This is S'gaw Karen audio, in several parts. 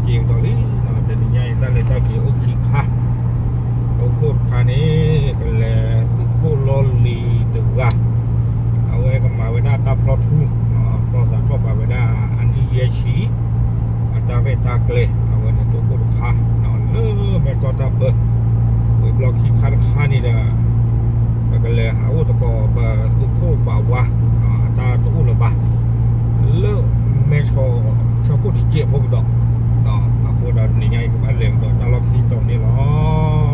က့ၤကဒီးလံ, တနံၤညါအံၤ တၢ်လဲၤတၢ်က့ၤအိၣ်ခံခါ, အခိၣ်တခါန့ၣ် ကလဲၤသုးခိၣ်လီၢ်လံၤတဂၤ, အဝဲကမၤဝဲဒၣ်တၢ်ဖျီထူ, ဖျီသးထီၣ်ပာ်ဝဲဒၣ်အနံၣ်ယဲၢ်ဆံ အတၢ်ရဲၣ်တၢ်ကျဲၤ, အဝဲန့ၣ်တခိၣ်တခါ လၢမဲၢ်တီၢ်တၢ်ပၢ, ဝံၤဘျီခံခါတခါန့ၣ်ဒီး ပကလဲၤဟးအိၣ်သကိးပသုးခိၣ်ဘၣ်ဝါ အတၢ်တအိၣ်လၢၤဘၣ် လၢမဲၢ်ဆီ ဆၢခိၣ်တစဲးဖိကဒီး, အဃိဒီးတနံၤညါအံၤ ပဘၣ်လဲၤကဒီးတၢ်လီၢ်ခံတီၤန့ၣ်လီၤ.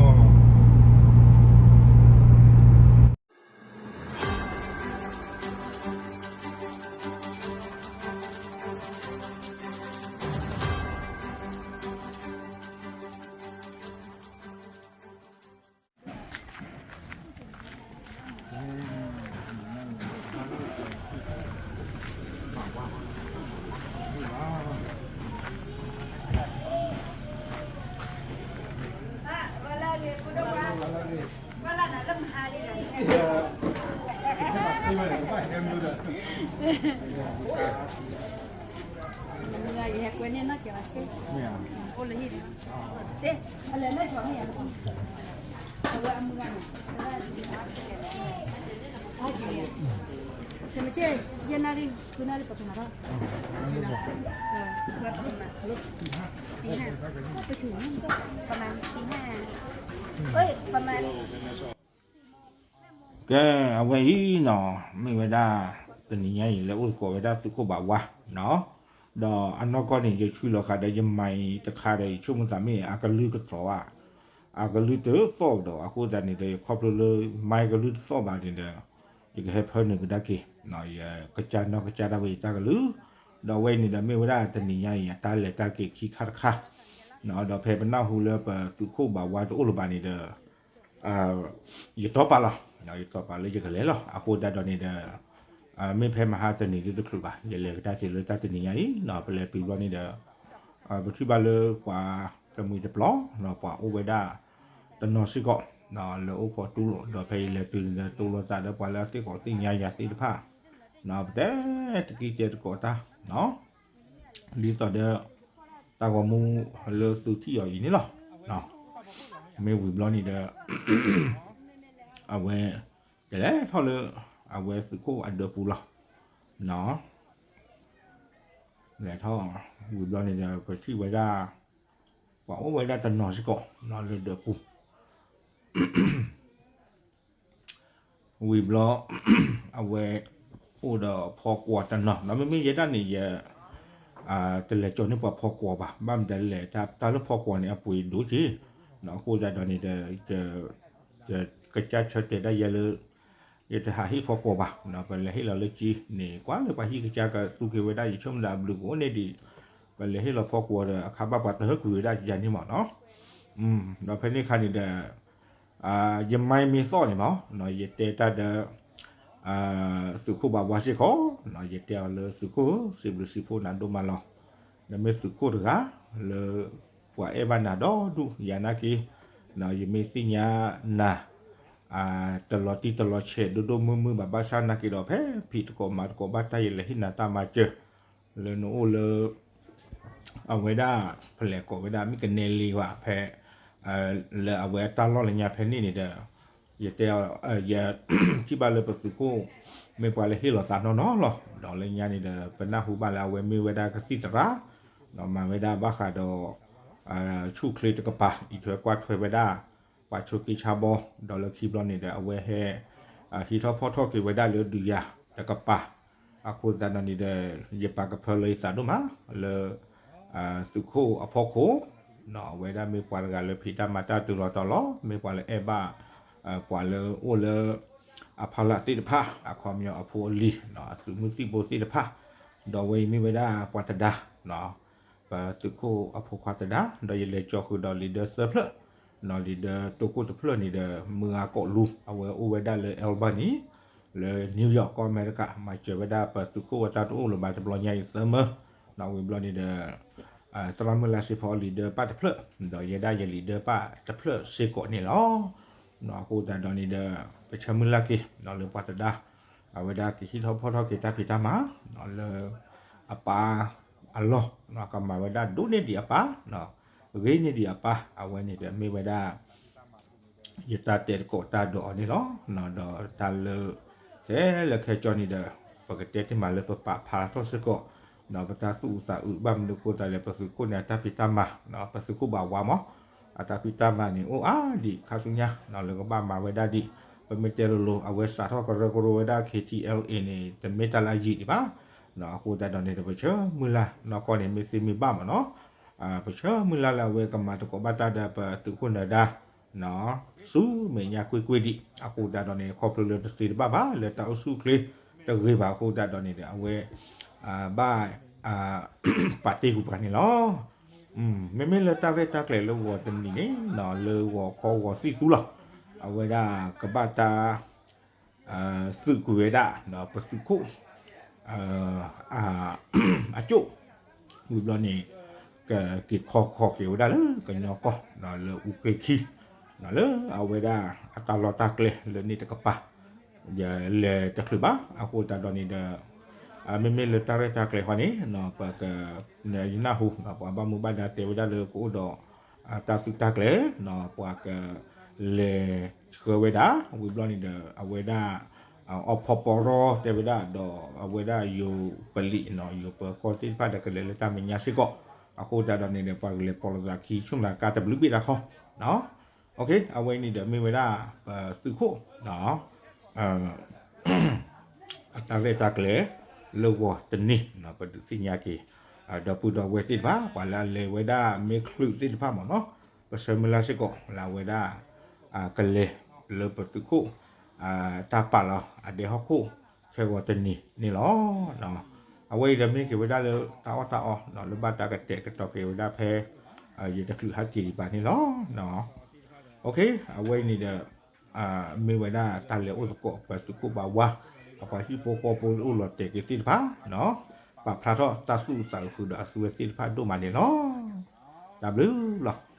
ကဲ အဝဲအံၤနီၤ မ့ၢ်ဝဲဒၣ် တနံၤညါအံၤ လဲၤအိၣ်သကိးဝဲဒၣ်သုးခိၣ်ဘၣ်ဝါနီၤ, ဒီးအနီၢ်ကီၢ်န့ၣ် ယဆွံလီၤဃာ်ဒီး ယမၤအံၤတခါဒီး ယဆိကမိၣ်သးမ့ၢ်အကလုၢ်ကသီးဧါ, အကလုၢ်တသီၣ်ဒီး အဃိသတးန့ၣ်ဒီး ယခီဖျိလၢ မၤကလုၢ်တသီၣ်ဘၣ်န့ၣ်ဒီး ယကဟဲဖၢနုာ်ကဒါက့ၤ ယကစၢ်နီၢ်ကစၢ်ဒၣ်ဝဲယတၢ်ကလုၢ်, ဒီးအဝဲအံၤန့ၣ်ဒီး မ့ၢ်ဝဲဒၣ်တနံၤညါအံၤ အတၢ်လဲၤတၢ်က့ၤခံခါတခါ, ဒီးဖဲပနၢ်ဟူလၢပသုးခိၣ်ဘၣ်ဝါတအိၣ်လၢၤဘၣ်န့ၣ်ဒီး ယတီၢ်ပာ်လီၤ, ယတီၢ်ပာ်လၢယကလဲၤလီၤ. အဃိသတးဒီးန့ၣ်ဒီး မ့ၢ်ဖဲမဟါတနံၤဒ်တချုးဘၣ် ယလဲၤကဒါက့ၤလၢတၢ်တနံၤညါအံၤနီၤ, ပလဲၤတုၤဘျီန့ၣ်ဒီး ပထံၣ်ဘၣ်လၢပှၤတမှံၤတပျီၤ ပှၤအိၣ်ဝဲဒၣ်တနီၤစ့ၢ်ကီး လၢအိၣ်ခိးတူၢ်လိာ် ဒီးဖဲယလဲၤတုၤန့ၣ်ဒီး တိလိာ်သးဒီးပှၤလၢအသ့ၣ်ကိးသ့ၣ်ညါယၤသ့ၣ်တဖၣ် ပတဲတကံၢ်တဲတကိးတၢ် ဒ်သိးဒီး တၢ်ဂီၤမူလၢသုထံၣ်အီၤအံၤန့ၣ်လီၤ. မ့ၢ်ဝံၤဘျီန့ၣ်ဒီး အဝဲ တလဲၤထီၣ်လၢ အဝဲသုးခိၣ်အဒၢးပူၤလီၤ. လဲၤထီၣ် ဝံၤဘျီန့ၣ်ဒီး ပထံၣ်ဝဲဒၣ် ပှၤအိၣ်ဝဲဒၣ်တနီၤစ့ၢ်ကီး လၢဒၢးပူၤ ဝံၤဘျီ အဝဲ အိၣ်ဒီးဖီကွီၤတနီၤ ဒီးမ့မ့ၢ်ယဲဒၣ်န့ၣ် ယ တလဲၤကၠီၤန့ၢ်ပှၤဖီကွီၤဘၣ်, ဘၣ်မတၤလဲၣ် တၢ်လၢဖီကွီၤန့ၣ် အပှ့ၤဒိၣ်က့ၤ, အဃိသတးဒီးန့ၣ်ဒီး ယကစၢ်ဆၢတဲာ်ဒၣ်ယဲလၢ ယတဟးဟ့ၣ်ဖီကွီၤဘၣ်, ပလဲၤဟ့ၣ်လီၤလၢကၠံန့ၣ် ကွၢ်လၢပှၤဟံၣ်ကစၢ်ကသူက့ၤဝဲဒၣ် ယဆိကမိၣ်သးအဘျုးကအိၣ်န့ၢ်ဒံး, ပလဲၤဟ့ၣ်လီၤဖီကွီၤဒီး အခါဘၣ်ပှၤတဟၢကွံာ်ဝဲဒၣ်ယၤန့ၣ်မးနီၤ, ဒီးဖဲန့ၣ်အခါန့ၣ်ဒီး ယမါမ့ၢ်သီၣ်န့ၣ်မး ယတဲတၢ်ဒီး သုးခိၣ်ဘၣ်ဝါစ့ၢ်ကီး, ယတဲအီၤလၢသုးခိၣ် စံးဘျုးစံးဖှိၣ်နၤဒိၣ်မးလီၤ. နမ့ၢ်သုးခိၣ်တဂၤလၢ ပှၤအဲၣ်ဘၣ်နၤဒီဒူၣ်ယၤနာ်က့, ယမ့ၢ်သ့ၣ်ညါနၤ တလီၤတံၢ်တလီၤဆဲးဒိၣ်ဒိၣ်မုၢ်မုၢ်ဘၣ်ဘၣ်ဆၣ်နာ်က့ဒီး ဖဲဖံးသကိးမၤသကိးဘၣ်တၢ် ယလဲၤဟ့ၣ်နၤတၢ်မၤစၢၤ လၢနအိၣ်လၢ အဝဲဒၣ် ဖဲလဲၣ်ကိးဝဲဒၣ် မ့ၢ်ကနဲလံဝဲဖဲ လၢအဝဲအတၢ်လီၢ်လၢညါဖဲန့ၣ်န့ၣ်ဒီး ယတဲ ယထံၣ်ဘၣ်လၢပသုးခိၣ် မ့ၢ်ပှၤလၢဟ့ၣ်လီၤသးနီၢ်နီၢ်လီၤ. ဒီးလၢညါန့ၣ်ဒီး ပနၢ်ဟူဘၣ်လၢအဝဲမ့ၢ်ဝဲဒၣ်ကသံၣ်သရၣ်, ဒီးမၤဝဲဒၣ်ဘၣ်ဃးဒီး ဆူၣ်ချ့တကပၤ အံးထွဲကွၢ်ထွဲဝဲဒၣ် ပှၤဆိးက့ဆါဘီ, ဒီးလၢခံဘျီန့ၣ်ဒီး အဝဲဟဲ ဟံးထီၣ်ဖီၣ်ထီၣ်က့ၤဝဲဒၣ်လၢဒုးယၤတကပၤ, အဃိသတးဒီးန့ၣ်ဒီး ယပာ်ကဖၢလၢယသးဒိၣ်မး လၢ သုးခိၣ်အဖီခိၣ်, အဝဲဒၣ်မ့ၢ်ပှၤတဂၤလၢဖံးတၢ်မၤတၢ်တုၤလီၤတီၤလီၤ, မ့ၢ်ပှၤလၢအဲၣ်ဘၣ် ပှၤလၢအိၣ်လၢ အဖီလာ်သ့ၣ်တဖၣ် အခီပညီအဖိအလံၤ အသုးမုၢ်သံၣ်ဘိသ့ၣ်တဖၣ်, ဒီးအဝဲအံၤမ့ၢ်ဝဲဒၣ်ပှၤသဒါ ပသုးခိၣ်အဖိခွါသဒါ, ဒီးယလဲၤကၠီဃုာ်ဒီးလံာ်ဒၢသၢဖျၢၣ်, လံာ်ဒၢတိခိၣ်တဖျၢၣ်န့ၣ်ဒီး မုၢ်ဂၤကိးလူၤ အဝဲအိၣ်ဝဲဒၣ်လၢ Albany လၢ New York ကီၢ်အမဲရကၤ မၤစၢၤဝဲဒၣ်ပသုးခိၣ်အတၢ်တအိၣ်လၢၤဘၣ်တဘျီညါအံၤသၢမၢ, ဒီးဝံၤဘျီန့ၣ်ဒီး သရၣ်မုၣ်လါစ့ဖီအလံာ်ဒၢပၢ်တဖျၢၣ်, ဒီးယဲဒၣ်ယလံာ်ဒၢပၢ်တဖျၢၣ်စ့ၢ်ကီးန့ၣ်လီၤ. အဃိသတးဒီးန့ၣ်ဒီး ပဆၢမုၢ်လၢ်က့ၤ လၢပှၤသဒါ အဝဲဒၣ်ကဟံးထီၣ်ဖီၣ်ထီၣ်က့ၤတၢ်ဖံးတၢ်မၤ လၢ အပၢ် အလီၢ် ကမၤဝဲဒၣ်ဒိၣ်န့ၢ်ဒံးအပၢ်, ဂ့ၤန့ၢ်ဒံးအပၢ်, အဝဲန့ၣ်ဒီးမ့ၢ်ဝဲဒၣ် ယတၢ်တဲသကိးတၢ်ဒီးအီၤန့ၣ်လီၤ. ဒီးတၢ်လၢ ခဲလၢာ်ခဲဆ့န့ၣ်ဒီး ပကတဲတ့ၢ်မးလၢပပာ်ဖျါထီၣ်စ့ၢ်ကီး ပတၢ်သူၣ်အုးသးအုး ဘၣ်မနုၤအဃိသတးလဲၣ် ပသုးခိၣ်န့ၣ် အတၢ်ဖံးတၢ်မၤ ပသုးခိၣ်ဘၣ်ဝါမး အတၢ်ဖံးတၢ်မၤန့ၣ် အိၣ်အါဒံးခါဆူညါ လၢကဘၣ်မၤဝဲဒၣ်ဒံး, ပမ့ၢ်တဲလိၤလိၤ အဝဲစးထီၣ်ကရၢကရိဝဲဒၣ် K T L A န့ၣ် တမ့ၢ်တၢ်လၢအယံာ်ဒံးဘၣ်. အဃိသတးဒီးန့ၣ်ဒီး ပဆၢမုၢ်လၢ်နီၢ်ကီၢ်န့ၣ် မ့ၢ်သ့မ့ၢ်ဘၣ်မးနီၤ, ပဆၢမုၢ်လၢ်လၢအဝဲကမၤသကိးဘၣ်တၢ်ဒီးပသုးခိၣ်နၢၤဒါ ဆူမဲာ်ညါကွ့ၢ်ကွ့ၢ်ဒံး, အဃိသတးဒီးန့ၣ် ခီဖျိလၢတသ့တဘၣ်ဘၣ် လၢတၢ်အိၣ်ဆူၣ်အိၣ်ချ့တဂ့ၤဘၣ်အဃိသတးဒီးန့ၣ်ဒီး အဝဲ ဘၣ် ပာ်တ့ၢ်ကွံာ်ပှၤန့ၣ်လီၤ. မ့မ့ၢ်လၢတၢ်ရဲၣ်တၢ်ကျဲၤလၢဂီၤတနံၤန့ၣ် လၢဂီၤခီဂီၤသံၣ်သူလီၤ. အဝဲဒၣ်ကဘၣ်တၢ် သုးကွံာ်ဝဲဒၣ် ပသုးခိၣ် အကၠိၣ် ဝံၤဘျီန့ၣ် ကက့ၤခီခီက့ၤဝဲဒၣ်လၢကညီကီၢ် လၢအူကြ့ၢ်ခံ လၢအဝဲဒၣ်အတၢ်လီၢ်တၢ်ကျဲလၢန့ၣ်တကပၤ လဲၤတချုးဘၣ် အဃိသတးဒီးန့ၣ်ဒီး မ့မ့ၢ်လၢတၢ်ရဲၣ်တၢ်ကျဲၤဃီန့ၣ် ပက ယနၢ်ဟူ ပှၤဘၣ်မူဘၣ်ဒါတဲဝဲဒၣ်လၢကအိၣ်ဒီး တၢ်သုးတၢ်ကျဲၤ ပှၤက လဲၤဆှၢဝဲဒၣ် ဝံၤဘျီန့ၣ်ဒီး အဝဲဒၣ် အီၣ်ဖီပီရီတဲဝဲဒၣ် ဒီးအဝဲဒၣ်ယိၤပလံး ယိၤပၢၤကီၢ်သ့ၣ်တဖၣ်ဒီးကလဲၤလၢတၢ်မဲာ်ညါစ့ၢ်ကီး အဃိသတးဒီးန့ၣ်ဒီး ပှၤကလဲၤပိာ်လိာ်သးခံဆူၣ်နၤကါတဘျုးဘ့ၣ်တၢ်ခီ အဝဲန့ၣ်ဒီးမ့ၢ်ဝဲဒၣ် ပသုးခိၣ် အတၢ်ရဲၣ်တၢ်ကျဲၤ လၢဂီၤတနံၤ ပဒုးသ့ၣ်ညါက့ၤ ဒီပုၢ်ဒီဝဲၢ်သ့ၣ်တဖၣ် ပှၤလၢအလဲၤဝဲဒၣ်မ့ၢ်ချုးသ့ၣ်တဖၣ်မ့ၢ်နီၤ ပဆၢမုၢ်လၢ်စ့ၢ်ကီး လၢအဝဲဒၣ် ကလဲၤလၢပသုးခိၣ် တၢ်ပာ်လီၤအဒဲဟီၣ်ခိၣ် ခဲဂီၤတနံၤန့ၣ်လီၤ. အဝဲအံၤဒီးမ့ၢ်က့ၤဝဲဒၣ်လၢတၢ်အီၣ်တၢ်အီ လၢဘၣ်တၢ်ကတဲာ်ကတီၤက့ၤဝဲဒၣ်ဖဲ ယတချုးဟဲက့ၤဒံးဘၣ်န့ၣ်လီၤ. အဝဲအံၤန့ၣ်ဒီး မ့ၢ်ဝဲဒၣ်တၢ်လဲၤအိၣ်သကိးပသုးခိၣ်ဘၣ်ဝါ အပှၤဟံၣ်ဖိဃီဖိအိၣ်လီၤတဲာ်က့ၤသ့ၣ်တဖၣ် ပာ်ဖျါထီၣ်တၢ်သူၣ်အုးသးအုးဃုာ်ဒီးအသုဝဲသ့ၣ်တဖၣ်ဒိၣ်မးန့ၣ်လီၤ. တၢ်ဘျုးလီၤ.